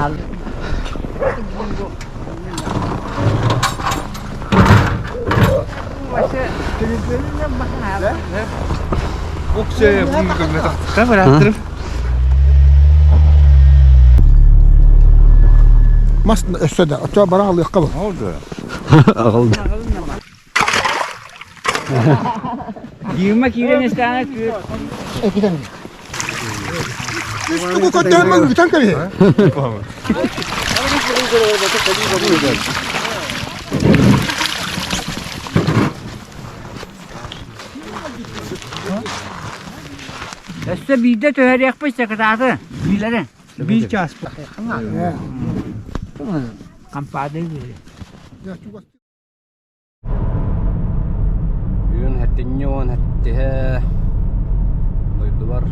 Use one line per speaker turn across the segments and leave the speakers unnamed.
Мас өссө да оччо бара алыахха бу.
Аҕалды.
Дима киирэн истэҕинэ түөр.
Экитен. Үстүгү көрдөһөн бүтэн кэбиһи.
Өссө биирдэ түһэриэхпит секретары. Биилэри.
Биир час.
Хампаады.
Бүгүн сэттинньи уон сэттиһэ дойдубар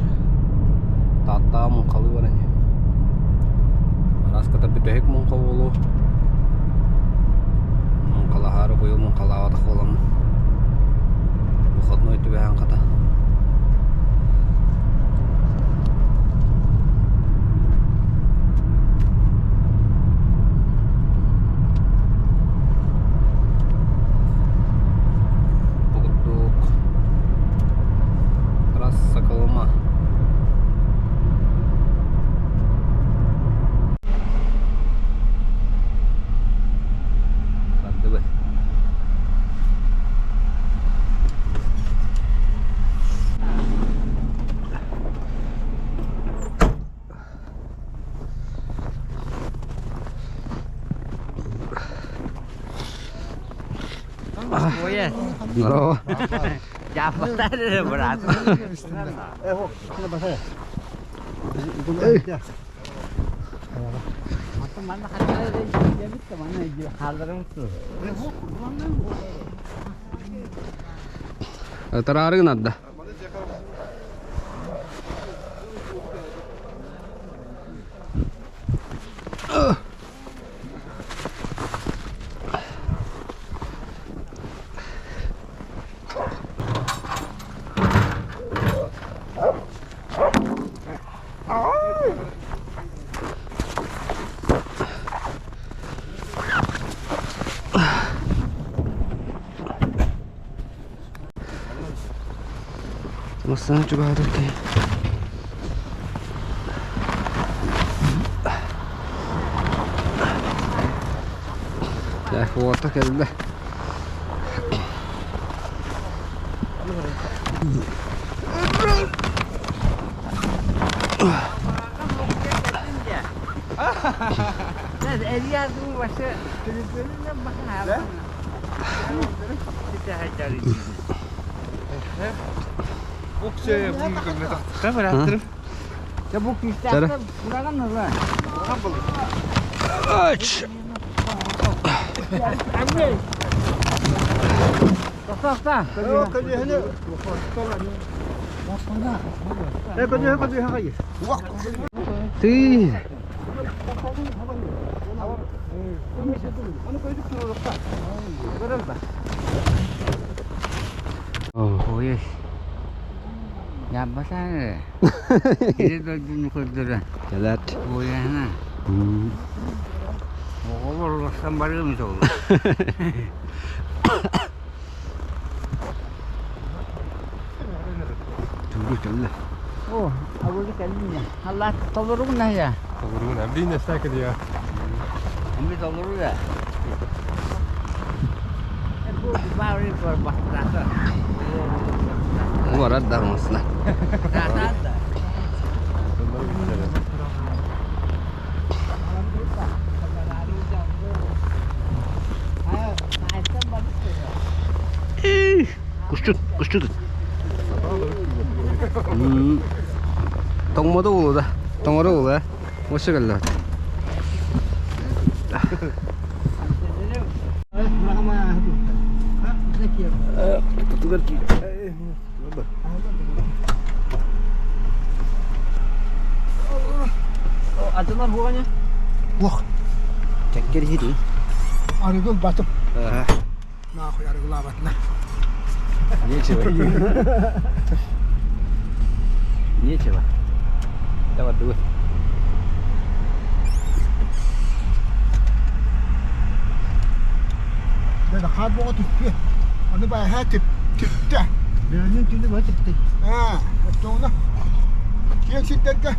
Тааттаҕа муҥхалыы баран иһэбин. Араас кытар бүтэһик муҥха буолуо. Муҥхалаһаары быйыл муҥхалаабатах буоламмын выходной түбэһэн хата Бу курдук трасса Колыма. Бардыбыт. Здорово.
Брат.
Тараарыгын арда. Массыына чугаһатар киһи. Дьэ, уота кэллэ. Ты
Ой, Яппасаҥ Кини дойдуну көрдөрө.
Кэлээт.
Уойаһына. Оҕолор уларсан барыам этэ ол.
Тугу кэллэ?
О, абылы кэллиҥ Аллах толоругун аһыйа.
Толоругун абдин эстакадия.
Эми толору да. Бу бары бар баттата.
Барар да масына.
Да.
Кусчут, кусчут. Тоҥмото буолуо да. Тоҥоро буолуо ээ. Өссө кэллэ.
Атылар буоҕа
Уох.
Чэккэр иһитин.
Арыгыл батып. Нахуй арыгылаабатына.
Нечего. Нечего. Давай, давай.
Хаар боҕо түспүө. Аны бэҕэһээ типтэ.
Бөөлүүн түүнү быһа типтэ.
Ээ, оччоҕуна киэҥ сирдэргэ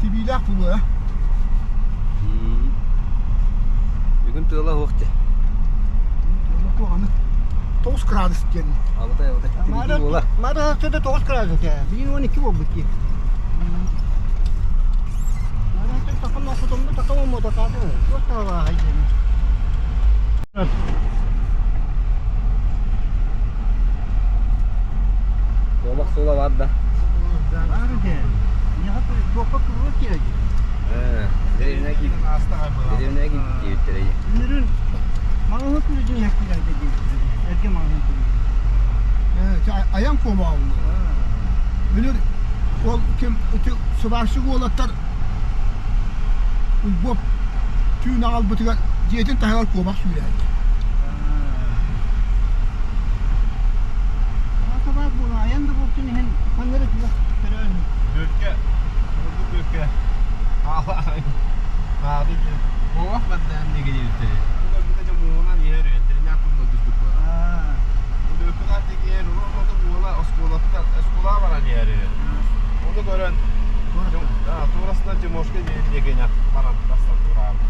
тибиилээх буолуо.
Бүгүн тыала суох дии.
Тыала суох аны 9 градус диэн.
Алытай алытай. Тибии буола.
Мара сыда 9 градус этэ. Билигин 12 буолбут дии. Мара такам окутумду такам омото тааты. Туох таалаахай диэн.
Куобах суола бар да.
Бар дии. Яха туохха куруук киирэ дии.
Дэриэбинэ киир. Дэриэбинэ киир диэбиттэрэ.
Үнүрүн маҥаһы күрүдүн иһэккилэргэ диэбиттэрэ. Эргэ маҥаһы күрүдүн.
Ээ, айан куобаҕа буолуо. Үнүр ол ким ити сыбаарсык уолаттар Уйбуоп түүн аҕалбытыгар дьиэтин таһыгар куобах сүүрээччи.
Аата баар буолан айан да буолтун иһин ханна эрэ чугас төрөөн.
Бүөккэ, урукку Бүөккэ аады диэн.
Куобах бардаан диэки диэбиттэрэ.
Бу дьэ муҥунан иһэр интэринээт курдук түспүт буолар. Бүөккэ диэки иһэр, урут уола оскуолаттан оскуолаҕа баран иһэр. Ону көрөн туурасынан Тимошка диэн диэки баран тахсан тураабыт.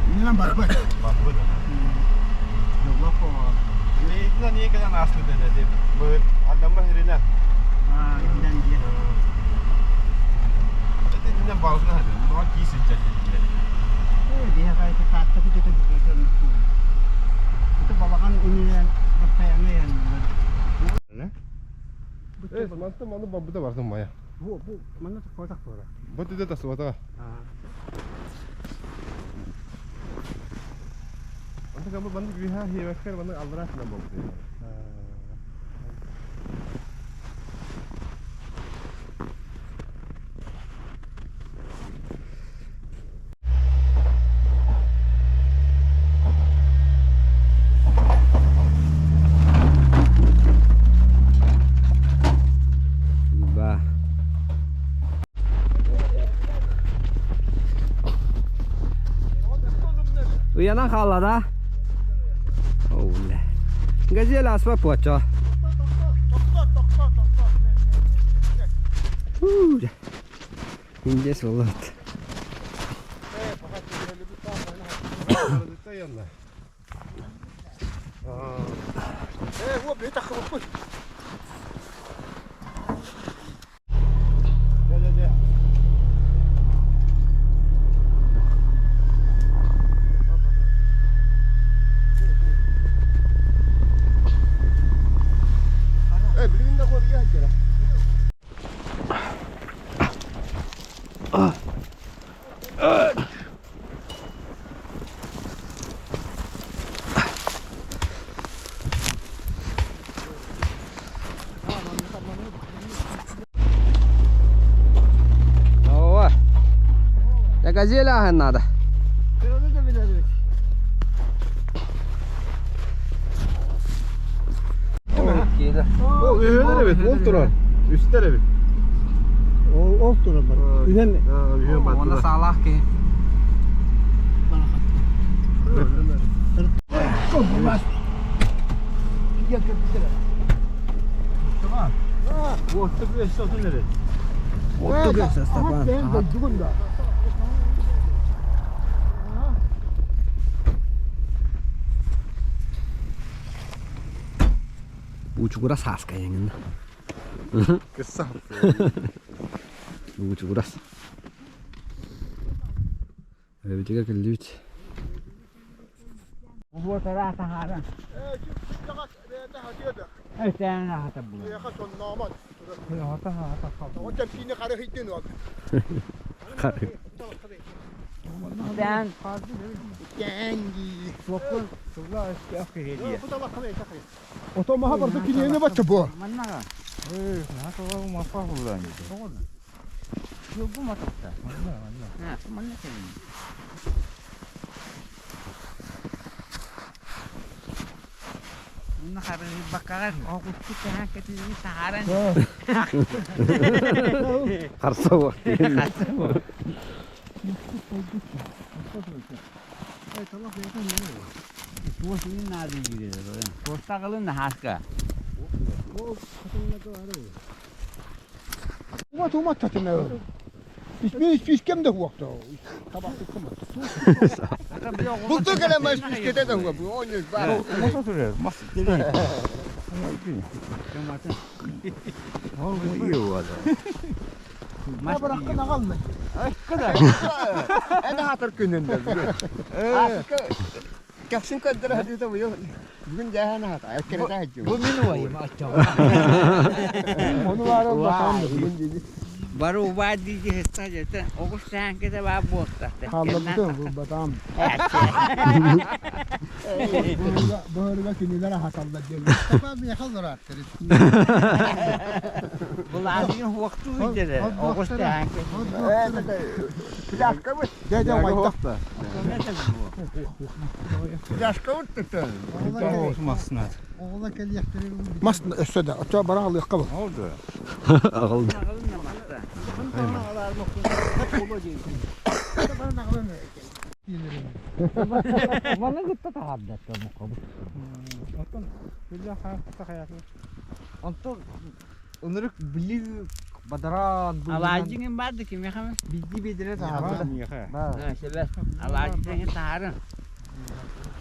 Иннинэн барбыт.
Барбыт.
Дьоллоох буолаҕа.
Илиитинэн ийэ кэлэн ааспыт этэ. Быһыт алдамма сиринэн.
Аа, итинэн диэн.
Это итинэн барытын аһады. Мунаҕа кии сылдьар диэтилэр.
Ээ, биһиэхэ хайта Таатта бүтэтэ бүтэтэ оннук буолла. Ити балаҕан иннинэн бастайаҥҥа иһэллэр.
Э, мантан маны барбыта бартын мая.
Бу, бу, манна тахсыбатах буолар.
Бу түдэ тахсыбатаҕа. Онтон кабы маннык үөһээ хиэбэккэр маннык аллараа сынан буолбут.
Ба. Уйанан хаалла да? Оуле. Газель аспа пуача. Индес болот.
Ээ, бу бэйэ тахсыбыппыт.
Э, билигин да хорга кэлэ.
Ооба. Я газель аһын надо.
Kırıldı da bilemedik.
Ол үһүнэр эбит, ол турар. Үстэр эбит.
Ол, ол турар. Үһен
Үһүн
Онда салах ки. Отто көсө стапан.
Бүгүн да.
Учугура сааска эҥин.
Кысса.
Учугурас. Эбитигэр кэллибит.
Бу тара тахара.
Ээ, ким бэйэтэ хатыа да.
Өтән хата була.
Эйиэхэ сонноомот.
Хата хата хата.
Оттон киини хары хыйдын ол.
Өтән
Кэнги.
сокун
Ото маха барда киниэни бачча бу.
маннага. Э, хата ма фахулан. Бу матакта. Манна, манна. Ha, манна кэлин. Манна хары баккагар оҕусту кэһэн кэтини саһаран.
Харса буолар.
Туос иин наада диирэ. Туостаҕылын наһааска.
Ума тума татына. Испи испискем да хуакта.
Булту кэлэн испискете да хуа. Оонньуу бар.
Маса турар. Мас дели.
Мас бырахкын аҕалма.
Эн аатар күнүн да. Кэхсин көрдөрө хадыта бу бүгүн дьээһэн аата. Эккерете хадьы.
Бу мин уайым аччаҕа.
Ону баара бахан.
Бары убаа дии хытта жете оҕус сээҥкете баа буолта.
Хааллабытым бу батаам. Быһырыга кинилэр аһаталлар диэн. Таба миэхэ олорааттар.
Былаатын хуохтуу идere. Оҕус сээҥке.
Пляшкабыт.
Дядя Вайта.
Пляшкабыт tuttu.
Оҕола кэлиэхтэрин Мас өссө да очо бара алыахха бу.
Аҕалды.
Маны кытта таһаарда
Онтон ынырык били бадараан
Алаадьыҥын барды кимиэхэ?
Биди бедре таһаарда.
Себе. Алаадьыҥын таһаарын.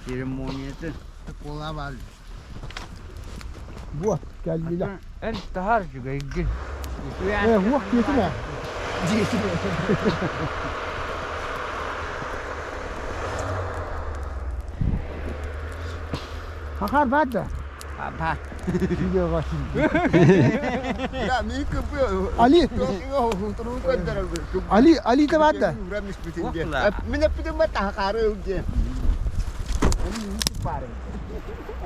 Церемонияты.
Кола бар. Бу кэллилэр.
Эн таһаар үчүгэйгин.
Э, уох диэтим ээ. Хахар бар да.
Папа.
Видеоға
Ya mi kıpı.
Ali. Ali, Ali de var da.
Min öpüdüm ben tahakarı öldü.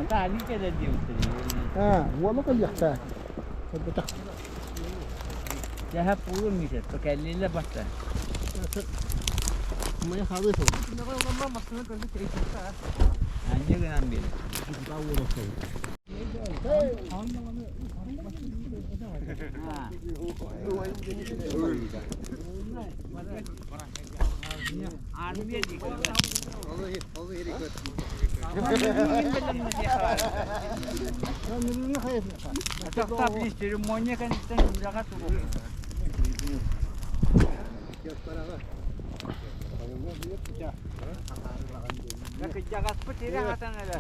Ата али кэлэр диэбиттэр.
Ha, уола кэлиэхтэ. Бытах.
Дьэһэ пуулу миисэ, кэллилэ баста.
Мая хабы сол.
Анньа гынан биэр. Армия диэки. Церемония кэнниттэн үлэҕэ туруох. Кыдьаҕаспыт ирэ хатан эрэ.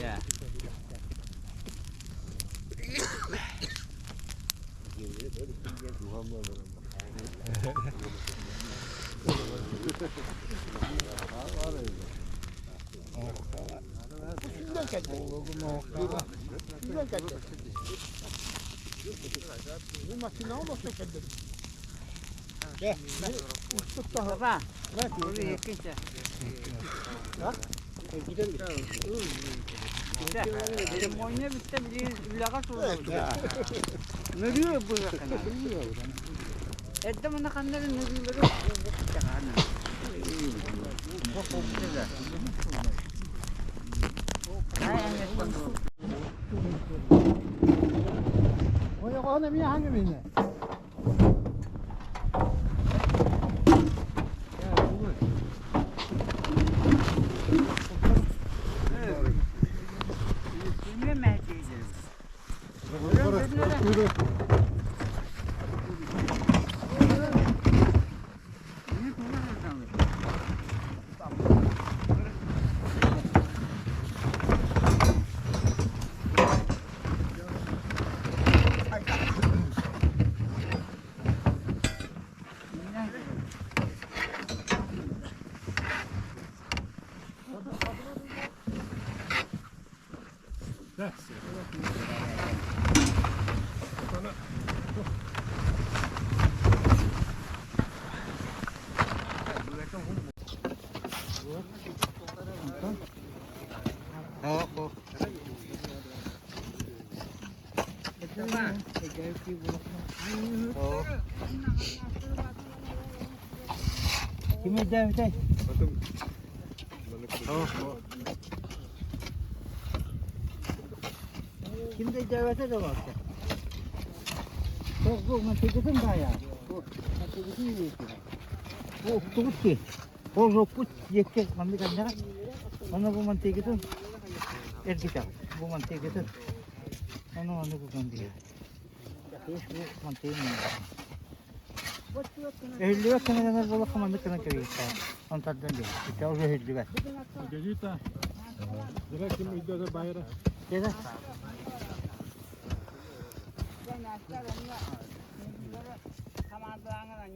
Yeah. Baba. Buraya yakınca. Церемония бүттэ билигин үлэҕэ туруорбут. Нырыы быһахына. Эрдэ мана ханнары нырыылары буолбуттаҕана.
Ойоҕоһун эмиэ хаҥы минэ.
Ким өйдөөбүтэй? Ким да өйдөөбөтө да болсо. Бу мантыгытын баайа. Бу мантыгытын үйэтире. Бу уктубут ки. Ол жоппут диэкке маннык аннара. Онно бу мантыгытын эргитэ. Бу мантыгытын. Ону ону кутан биэр. Бу мантыгын. Өһүллүбэт кэмэнэнэр буоллахха маннык гынан кэбиһиэххэ. Оны тардан биэр. Итэ уже өһүллүбэт. Дедэ.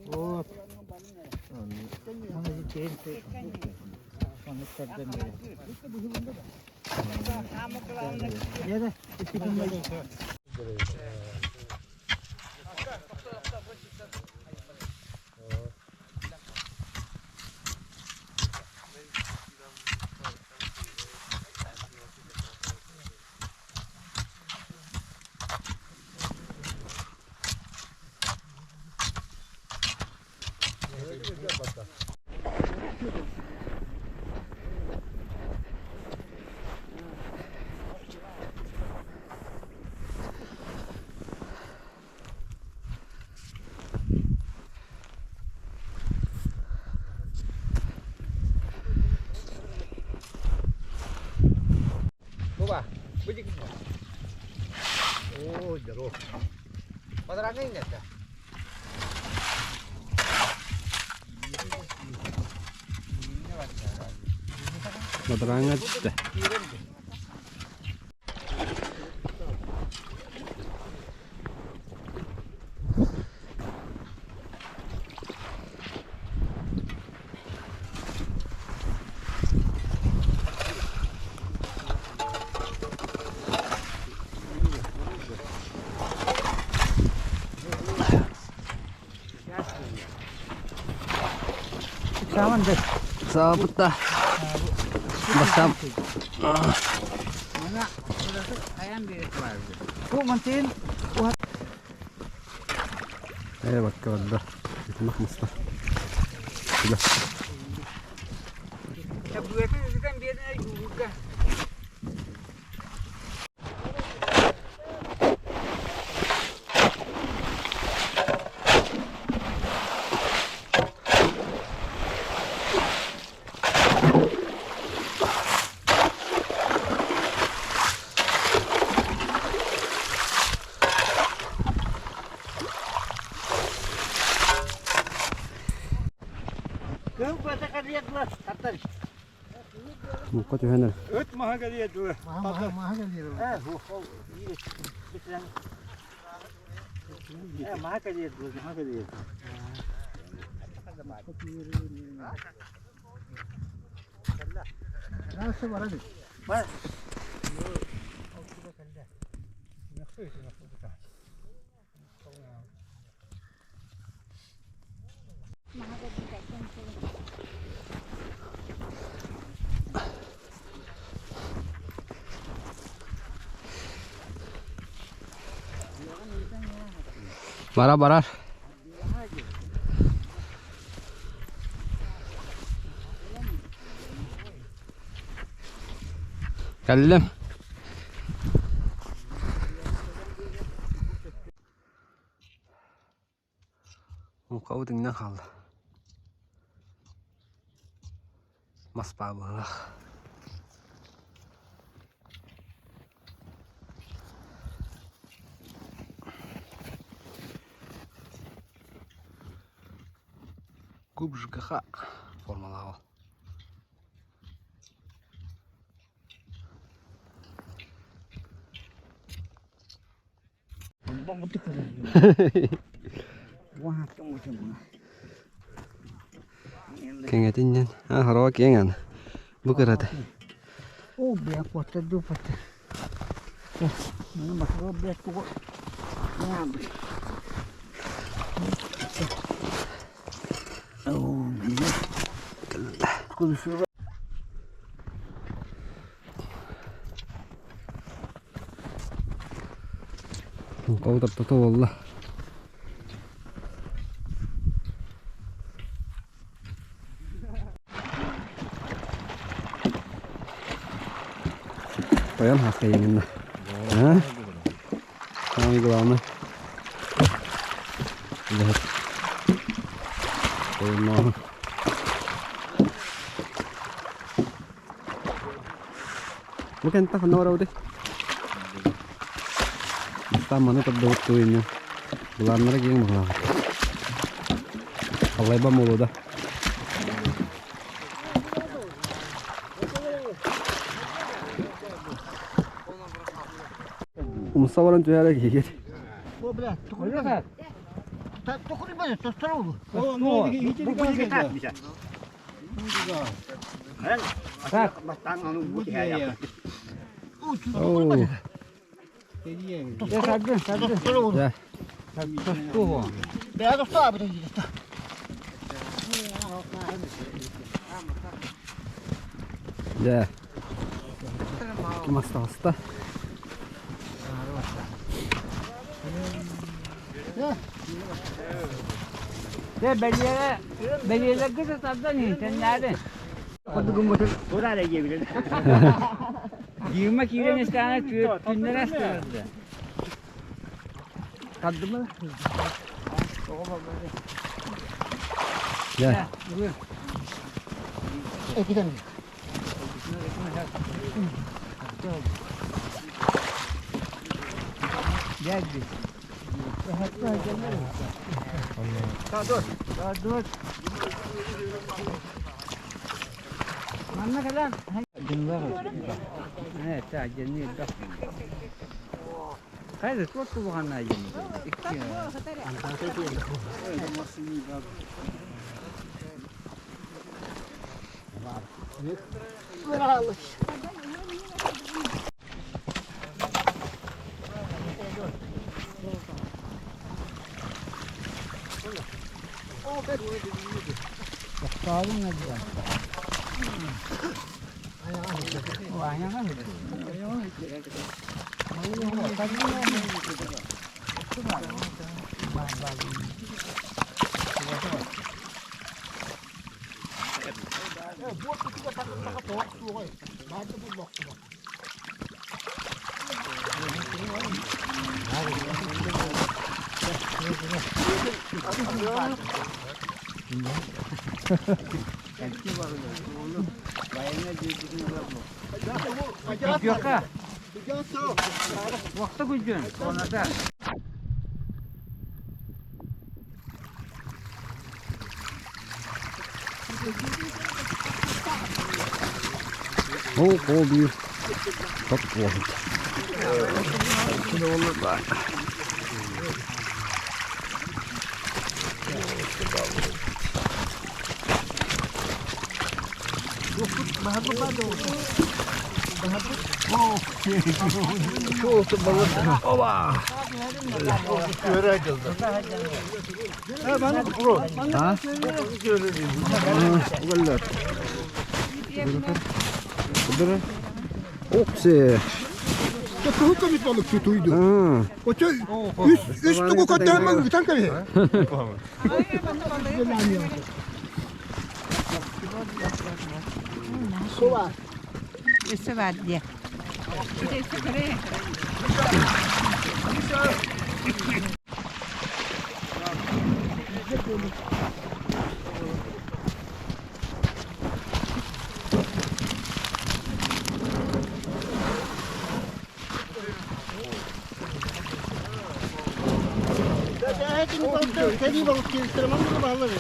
Вот. Оны Маннык тардан биэр. Дедэ,
Оо, здоров.
Бадарааҥҥа түстэ. Саабытта. Бастам. Ээ бакка барда. Итимэх мастар. Муҥха түһэн эрэ.
Ыт маһа кэлиэ дуо?
Маһа кэлиэ дуо?
Маһа кэлиэ дуо? Маһа кэлиэ дуо? Бар.
Бара барар. Кэллим. Муҥхабыт иҥнэн хаалла. Мас баабыһылаах. Куб ЖКХ формалаах ол. Кэҥэтин диэн аа хороҕо киэҥ аны бу кырата Утарта буолла. Тойон хаскайыҥынна. А? Самое главное. Үлэһит. Тойоннооһун. Бу кэнтэ ханна барабытый? Бастаан маны тордубут туйунньу. Былааннара киэҥ быһыылаах. Аллайба буолуо да. Умса баран түһээрэ киһигит. Дьэ. Мас таҕыста.
Дьэ бэлиэлэ бэлиэлэргэ да тардан иһитэннээри. Дьима киирэн истэҕинэ түннэрэ астырырда. Тардымы?
Дьэ.
Geldi. Манна кэлэн Хайда туох тулуһанна Уохта күлдүн, оната.
Ол ол биир тот буолбут. А? Оксе.
Кыһыл көмүс балык тутуйду. Очо үс үс тугу көтөрмө бүтэн кэбиһэ. Сува.
Өссө баар диэ.
Kedi balık geliştiremem bunu bağlar.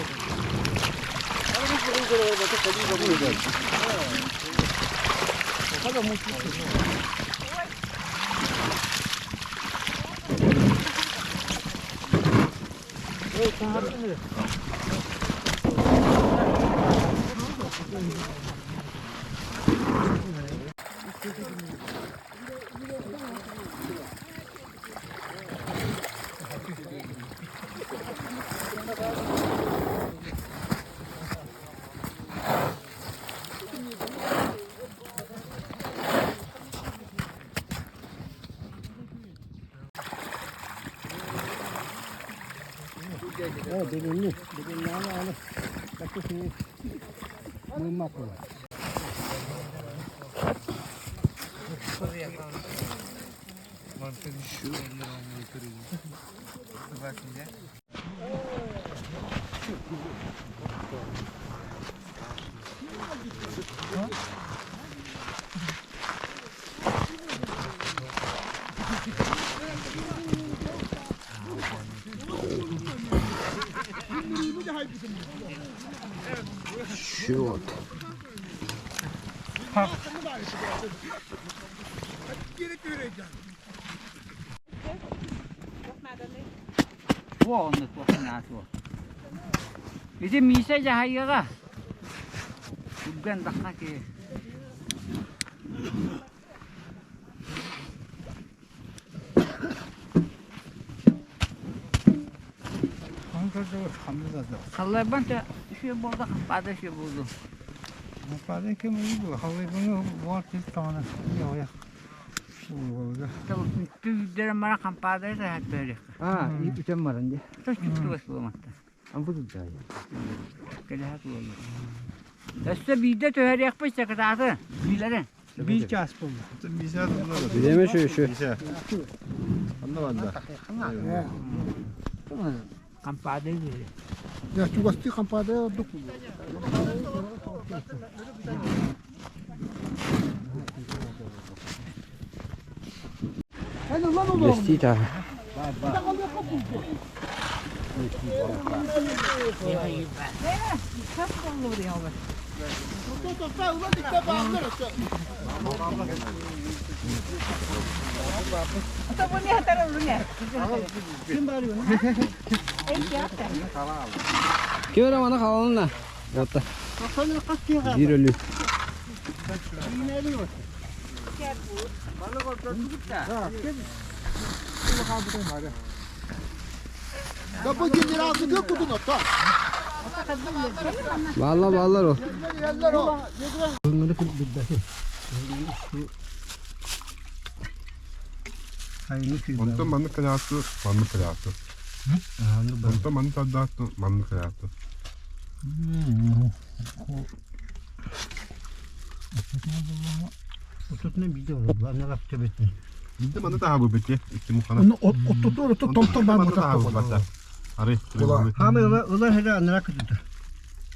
Бүгүннү. Бүгүннээн аны. Такы мыммак буолар.
Счет.
Ити Миисэ дьаһайыаҕа. Түргэн дахха киһи. Халлайбан үчүгэй буолла, хаппаада үчүгэй буолду. Түүрдэрэн баран хампаадайы таһааттарыахха.
Аа, үтэн баран дии.
Тус буолматта.
Ампутурда.
Кэлэһэ туолла. Өссө биирдэ түһэриэхпит сакытааты. Билэрин.
Биир час буолла.
Билеме şu şu.
Анна банда.
Хампаадайы бири.
Я чугастыы хампаада ордук.
Лести та. Ким эрэ маны хаалынна? Отта. Биир өлүү.
Да bu generalsı gök kutun hatta.
Баалла бааллар ол.
Yerler o.
Онтон маннык кэлээтту, маннык кэлээтту. Онтон маннык тардаатту, маннык кэлээтту. Биирдэ манны таһаабы бити, икки мухана.
Onu ottotор отто томтор бар
Манны
бу
таһаабы бата. Ары,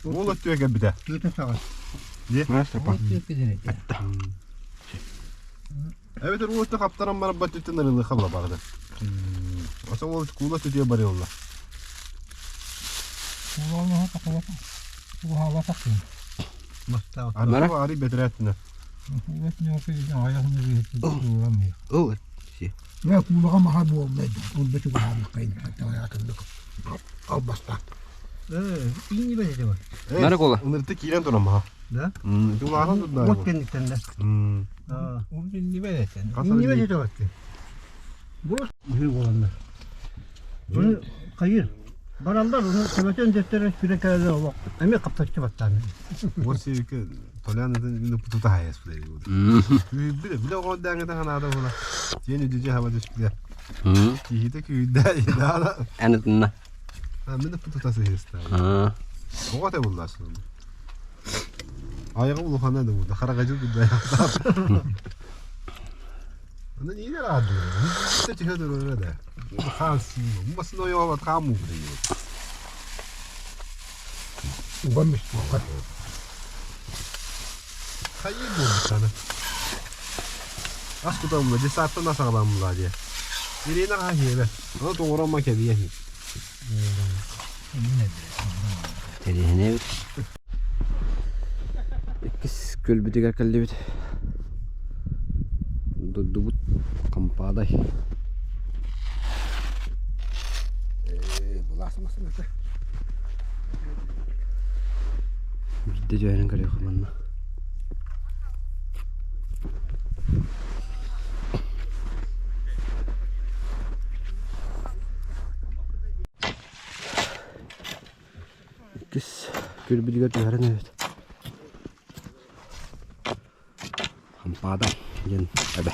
Ол өттүгэ кэлбитэ. Эбэтэр ол өттө хаптаран баран баттыттан арылыха була барда. Аса ол куула түтүө барыылла.
Мара?
Ары ары бэтэрээттинэ.
Ол.
Я куулаға маха буолмайды. Ол бөтү кулаҕа кайын. Албаста.
Мара кола.
Ынырты киирэн туран маха.
Да?
Тулаахан турда.
Хайыр. Бараллар onu төбөтөн дөттөрө сүрекелер олох. Эми каптаччы баттааны.
Уор сиэбиккэ Толянатын мин путута хайас билэ. Күүбүлэ билэ оҕондааҥыта ханаада була. Тиэн үдүдү хаба түспүтэ. Киһитэ күүдэ идаала.
Анытынна.
Мин путута сыһыста.
Аа.
Оҕо та булласын. Аяғы улухана да булда. Харагажы булда. Аны нилер ады? Бу түһө дөрөрө да. Хан син. Басын ойоға хаму биле.
Угамыш.
Хайы булду сана. Ас кутамла, десаттан асағаламла де. Ирина хахебе. Аны тоңорама кебие.
Терихине бит. Иккис көлбүтүгэр кэллибит. Дуддубут кампаадай. Биирдэ түһэрэн көрүөххэ манна. Иккис күлбүтүгэр түһэрэн эбит. Хампаадай диэн эбэ.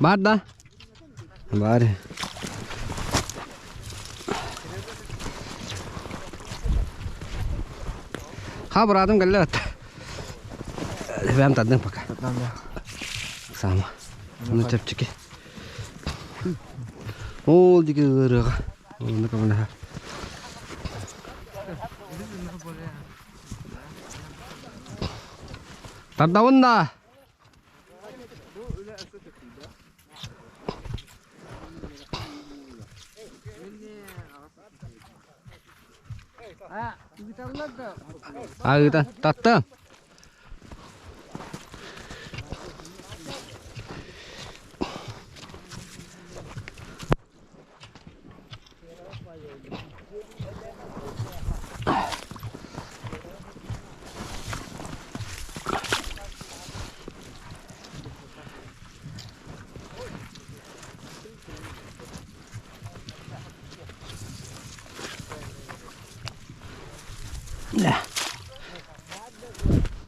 Бар да? Бар. Ха, быраатым кэллэ. Бэм тардын пока. Сама. Оны чэпчэки. Ол диги ыарыаҕа. Онно көмөлөһөр. Тардабын да. Агыта татта.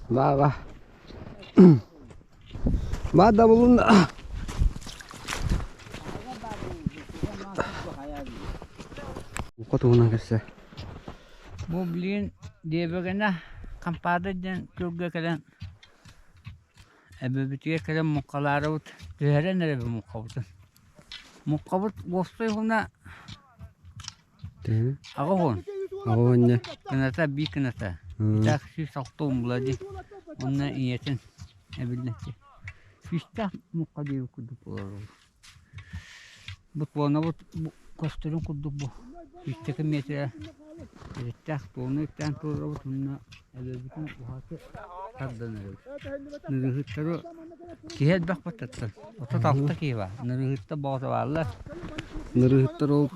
Ба ба. Ба да булун. Хотугунан кэлсэ.
Бу билигин диэбэгэнэ Хампаада диэн күөлгэ кэлэн эбэбитигэр кэлэн муҥхалаарыбыт түһэрэн эрэбит муҥхабытын. Муҥхабыт уопсай уһуна аҕыс уон.
Аҕыс
Кыната биир кыната. Так 160 була дии. Онно ийэтин эбиллэччи. Сүүстээх муҥха диэбит курдук буолар. Бу туонабыт көстөрүн курдук бу сүүстэки миэтэрэ эреттээх туону үктээн туруорабыт уонна эбэбитин уһаты тардан эрэбит. Нырыыһыттары киһи элбэх баттаттан. 36 киһи баар. Нырыыһыттар боҕото бааллар.
Нырыыһыттар ол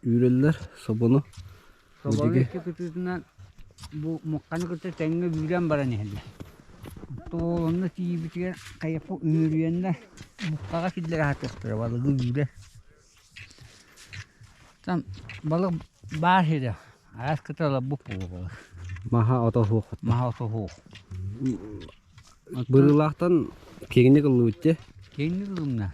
үүрэллэр собону.
Собону икки кытыытынан бу муҥханы кытта тэҥҥэ үүрэн баран иһэллэр. Онно тиийбитигэр хайаппы үмүрүйэннэр муҥхаҕа киллэрэ сатыахтара балыгы үүрэ. Там балык баар сирэ араас кыталарбыт буолуо.
Маһа ото суох.
Маһа ото суох.
Бырыылаахтан киэҥник ыллыбыт дии.
Киэҥник ылымна.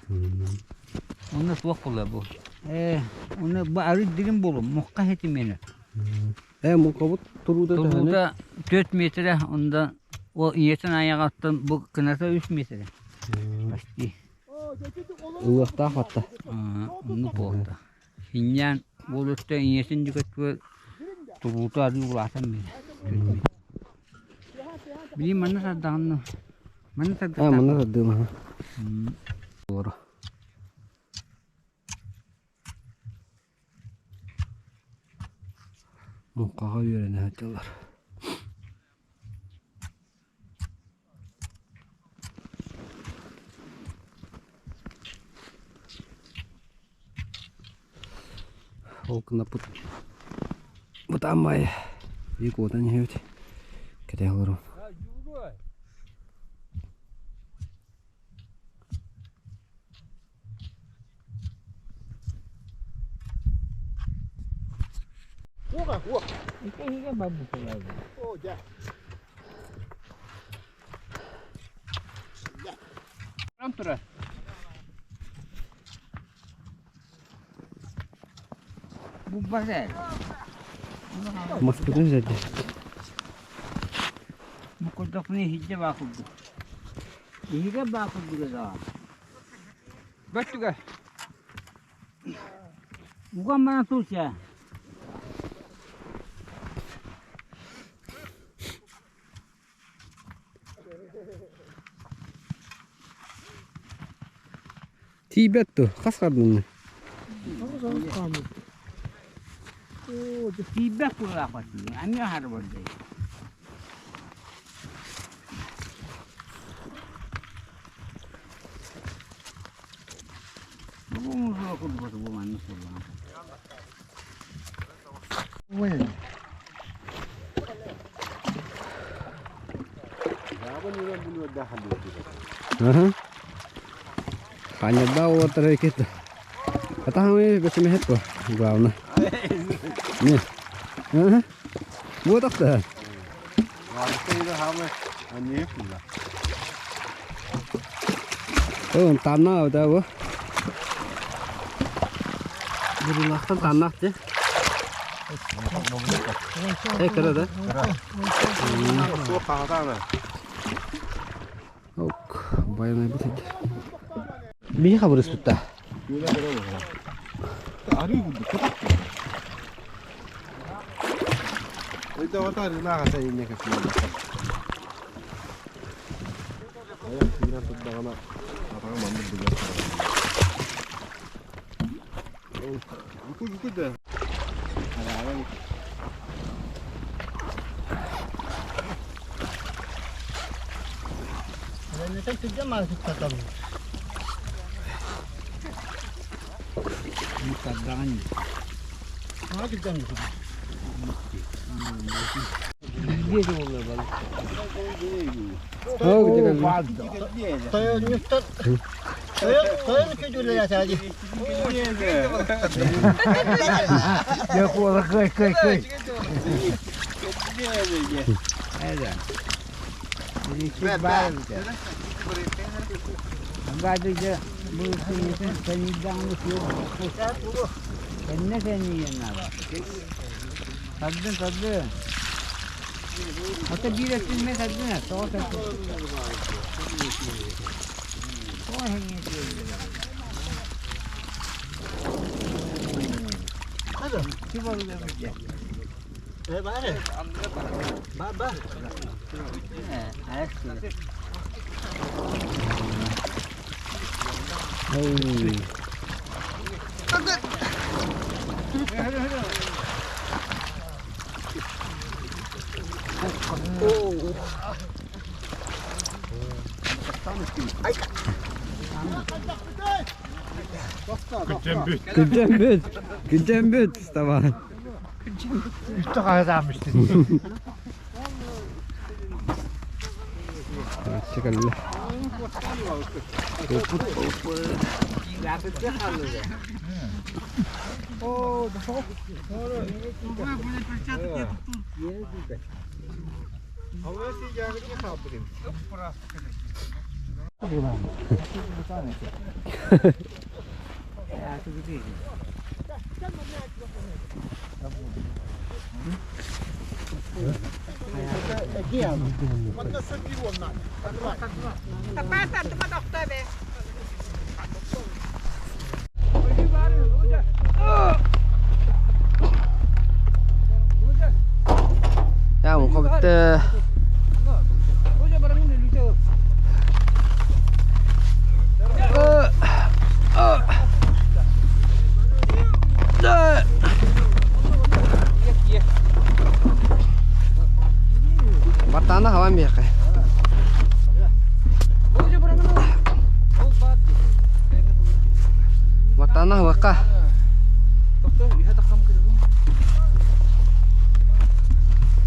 Онно суох буолла бу. Ээ, онно бу арыт дириҥ буолуо, муҥха ситимиэнэ.
Ээ, муҥхабыт туруута төһөнүй?
Туруута 4 метрэ, онда ол ийэтин айаҕыттан бу кыната 3 метрэ. Почти.
Ылыахтаах батта.
Оннук буолта. Синньээн буол өттө ийэтин дьүкэттүгэр туруута арыы улаатан биэрэр. Билигин манна тардаҕын манна
Аа, манна тардыам аха. Олоро. Муҥхаҕа үөрэнэ сылдьаллар. Ол гынаппыт бытааммай биир куотан иһэбит кэтэһэ олоробун. Маспытын сэрдэ.
Бөттүгэ.
Уган баран сылдьа.
Тиийбэт дуо? Хас хардыҥный?
Тиийбэт кулаахпат эмиэ аһары барда.
Ханньардаах уолаттар кит. Атаһамы бэчимэһит по главное. Не. Ага. Вот так. Танна да бу. Бурулахтан таннах де. Э, кыра да? Ок, байанай бит. Биһи хабырыс тутта. Күнтэн бүт. Күнтэн бүт. Tamam.
Үстü kazanmıştı.
Çıkalım. Ya bu bitti. Бартана хаван бияқы. Бартана хаваққа.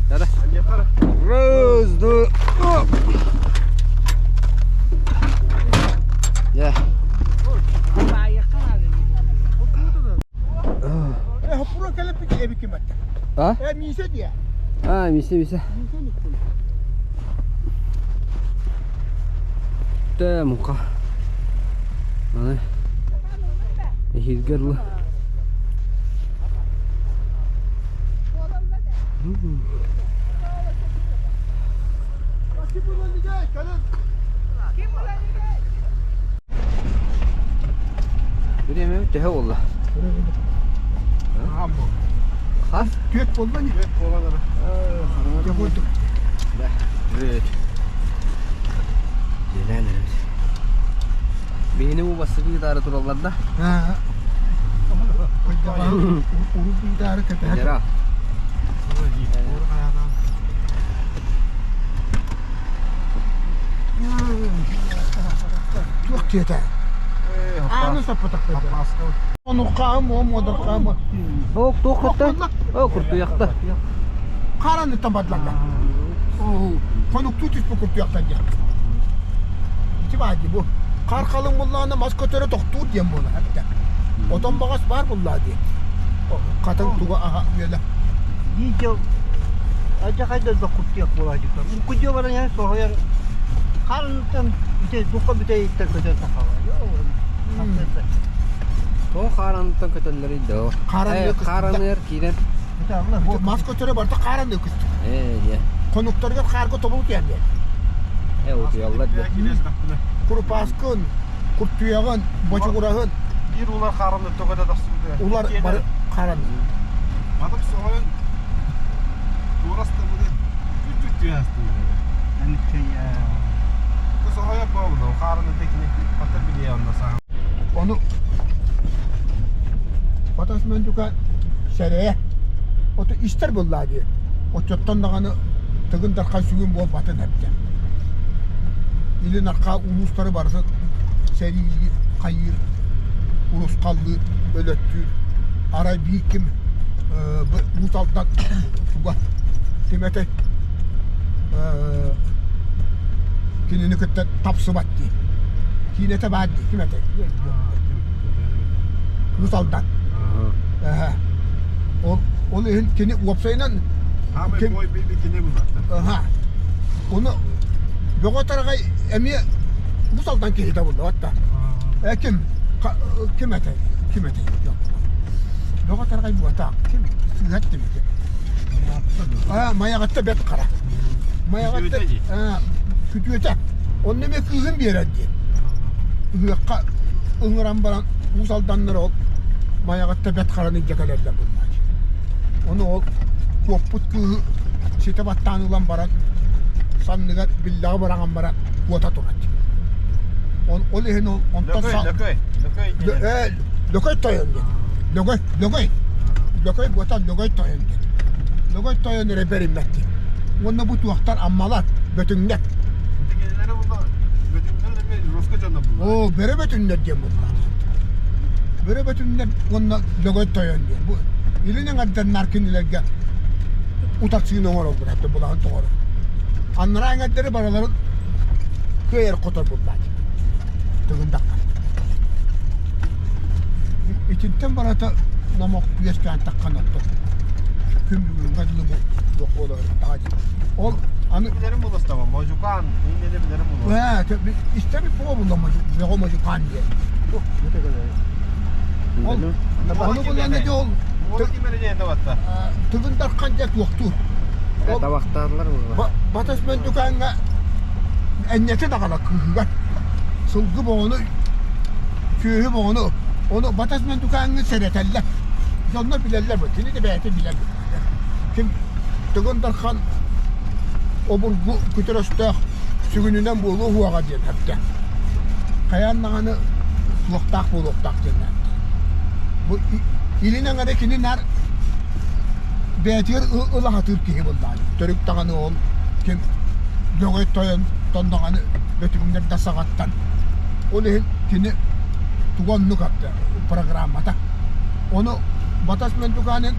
Да-да. Раз, два, оп. Я. А? А, мисе, мисе. Тэ мука. Аны. Эхилгерлы. Биреме төһө болла. Хас?
Түөт болла не? Түөт
Evet. Celallerimiz. Beyni bu basık idare turallarda.
Ha. Uruk idare tepe.
Cera.
Туох тиэтэ. Ааны саппатах Ону хаам, о модор хаам.
Ок, туох кытта. О, куртуякта.
Хараны тамбадлага. Оо, конукту түс бу куртуяктан дия. Ити баadi бу. Кар калың буллаана мас көтөрө тохтуур диэн буола хатта. Отон багас бар буллаа диэн. Катын туга аха үөлэ.
Дийдел. Ача кайда да куттуяк болажык. Кудё баран я соһояр. Харынтан бүтэй духха бүтэйиттэн көтөн тахалар.
Тоҕо хаараныттан көтөллөрүй доо?
Хаараныыр
Хаараныыр киирэн.
Мас көтөрө барыта хаараныыр көстөр.
Ээ дьэ.
Хонуктарыгар хаарга тобул тиэн диэн.
Ээ утуйаллар да.
Курупааскын, куртуйаҕын, бочугураһын.
Биир улар хаараныр тоҕо тахсыбыта.
Улар бары хаараныыр.
Атым соҕойон туораста буде түт түһәстим. Бу соҕойо буолла, хаараны текини хатар билиэ онно саҥа.
Ону Батас Мөндүкэ сэрэйэ. Ото истэр буоллаа дии. Оччоттон даҕаны Тыгын Дархан сүгүн буолбатын эбитэ. Илин арҕаа улуустары барытын сэриилиир, хайыыр, урусхаллыыр, өлөттүүр. Арай биир ким Уус Алдан туга ким этэй кинини кытта тапсыбат дии. Киинэтэ баар дии, ким этэй? Уус Алдан. Ол, ол иһин кини уопсайынан
Ким кини булар.
Оны Бөҕө Тараҕай эмиэ Уус Алдан киһитэ булла да. Э ким ким этэй? Ким этэй? Бөҕө Тараҕай буотаах. Ким сыыһат тимити. Аа, Майаҕатта бэрт хара. Майаҕатта күтүөтэ. Онно эмиэ кыыһын биэрэр диэн. Ыһыахха ыҥыран баран Уус Алданнар ол Майаҕатта бэрт хараны илдьэ кэлэллэр буллааччы. Ону ол куоппут кыыһы ситэ баттаан ылан баран санныгар биллэҕи быраҕан баран куота турар. Ол, ол иһин ол онтон
Лөкөй, лөкөй, лөкөй.
Лөкөй тойон диэн. Лөгөй, лөгөй. Лөкөй буотан лөгөй тойон диэн. Лөгөй тойон эрэ бэриммэт диэн. Уонна бу туохтар аммалар, бөтүҥнэр.
Кинилэри булла, бөтүҥнэр эмиэ русска дьоно булла.
Оо, бөрө бөтүҥнэр диэн булла. Бөрө бөтүҥнэр уонна лөгөй тойон диэн. Бу илин эҥэрдэр кинилэргэ утарсыыны оҥороллор, хатта булаһын тоҕоро. Аннараа эҥэрдэри барыларын кыайар хотор буллаат. Тыгындахха. Итинтэн барата номох үөскээн таххан отто. Күн бүгүҥҥэ дылы бу буолар Ол аны
Билэрим буластама, можукан, иннени билэрим булас.
Истэбит буга булла бөҕө можукан диэн. Ол ону булан ити ол Тыгын Дархан дьэ туохтуур.
Табахтаарлар буолла.
Батас Мөндүкээҥҥэ энньэтин аҕала кыыһыгар сылгы боҕону, сүөһү боҕону ону Батас Мөндүкээҥҥэ сэрэтэллэр. Дьоннор билэллэр бу, кини да бэйэтэ билэр. Ким Тыгын Дархан обургу күтэр өстөөх сүгүнүнэн буолуо уһуоҕа диэн эптэ. Хайаан даҕаны суохтаах буолуохтаах диэн эптэ. Бу илин эҥэрэ кини наар бэйэтигэр ыла сатыыр киһи буоллаҕа. Төрүт даҕаны ол ким Лөгөй тойон даҕаны бөтүҥнэр да саҕаттан. Ол иһин кини тугу оннук эптэ программата. Ону Батас Мөндүкаанын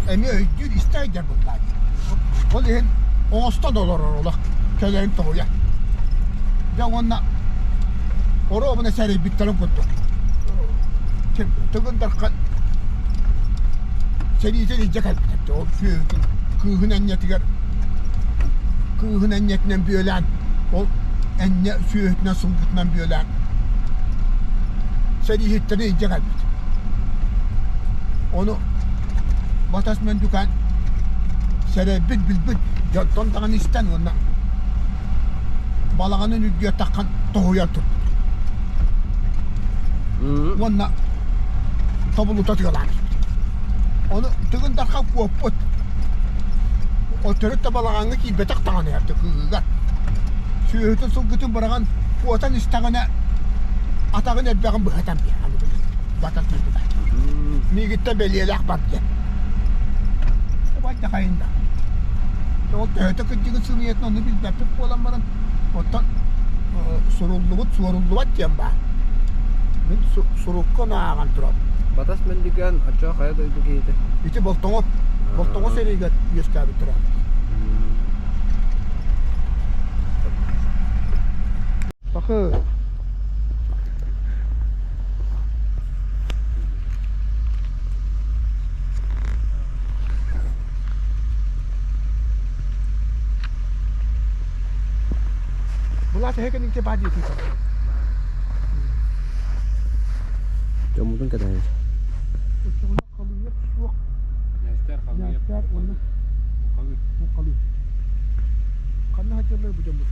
эмиэ өйдүүр истэ сылдьар буоллаҕа дии. Ол иһин оҥостон олорор олох кэлэрин тоһуйа. Дьэ уонна оруобуна сэрэйбиттэрин курдук. Тыгын Дархан сэриитин илдьэ кэлбит Ол сүөһүтүн кыыһын энньэтигэр кыыһын энньэтинэн бүөлээн ол энньэ сүөһүтүнэн сылгытынан бүөлээн сэрииһиттэри илдьэ кэлбит. Ону Батас Мөндүкээн сэрэйбит, билбит дьонтон даҕаны истэн уонна балаҕанын үрдүгэр таххан тоһуйан турбут. Уонна тобулута тыалаан испит. Ону Тыгын Дархан куоппут. Төрүт да балаҕаҥҥа киирбэтэх даҕаны эрдэ кыыһыгар. Сүөһүтүн сылгытын быраҕан куотан истэҕинэ атаҕын эрбэҕин быһатан биэрэн Батас Мөндүкээн. Миигиттэн бэлиэлээх бар диэн. Убайда хайында. Ол төһөтө кырдьыгын сымыйатын ону билбэппит буолан баран, оттон суруллубут суоруллубат диэн баар. Мин сурукка ону ааҕан турабын.
Батас Мөндүкээн оччо хайа дойду киһитэ?
Ити Болтоҥо. Болтоҥо сэриигэ үөскээбиттэрэ. Бакы Былааччы Вася хэкэн баа диэтин
Дьоммутун кэтэһэбит.
Оччоҕуна халыйыап суох. Нээстэр уонна Муҥхалыы. Ханна сылдьаллар бу дьоммут?